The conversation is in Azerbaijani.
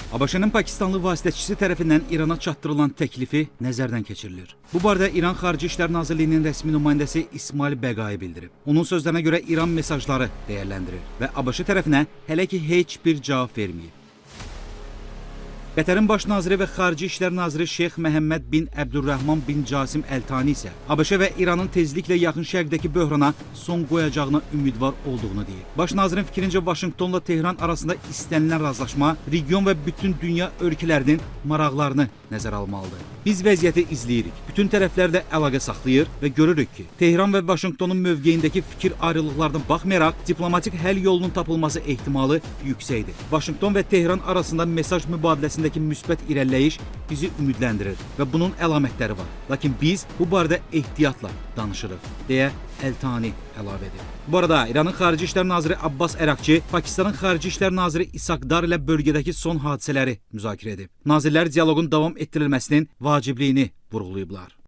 ABŞ-nin Pakistanlı vasitəçisi tərəfindən İrana çatdırılan təklifi nəzərdən keçirilir. Bu barədə İran Xarici İşlər Nazirliyinin rəsmi nümayəndəsi İsmail Bəqai bildirib. Onun sözlərinə görə İran mesajları dəyərləndirir və ABŞ tərəfinə hələ ki heç bir cavab verməyib. Qətərin baş naziri və Xarici İşlər naziri Şeyx Məhəmməd bin Əbdürrəhman bin Casim Əl-Tani isə ABŞ və İranın tezliklə Yaxın Şərqdəki böhrana son qoyacağına ümidvar olduğunu deyib. Baş nazirin fikrincə, Vaşinqtonla Tehran arasında istənilən razılaşma region və bütün dünya ölkələrinin maraqlarını nəzərə almalıdır. Biz vəziyyəti izləyirik. Bütün tərəflərlə əlaqə saxlayır və görürük ki, Tehran və Vaşinqtonun mövqeyindəki fikir ayrılıqlarına baxmayaraq diplomatik həll yolunun tapılması ehtimalı yüksəkdir. Vaşinqton və Tehran arasında mesaj mübadiləsindəki müsbət irəliləyiş bizi ümidləndirir və bunun əlamətləri var. Lakin biz bu barədə ehtiyatla danışırıq, deyə Əl-Tani əlavə edib. Bu arada İranın Xarici İşlər naziri Abbas Əraqçi Pakistanın Xarici İşlər naziri İshaq Dar ilə bölgədəki son hadisələri müzakirə edib. Nazirlər dialoqun davam etdirilməsinin vacibliyini vurğulayıblar.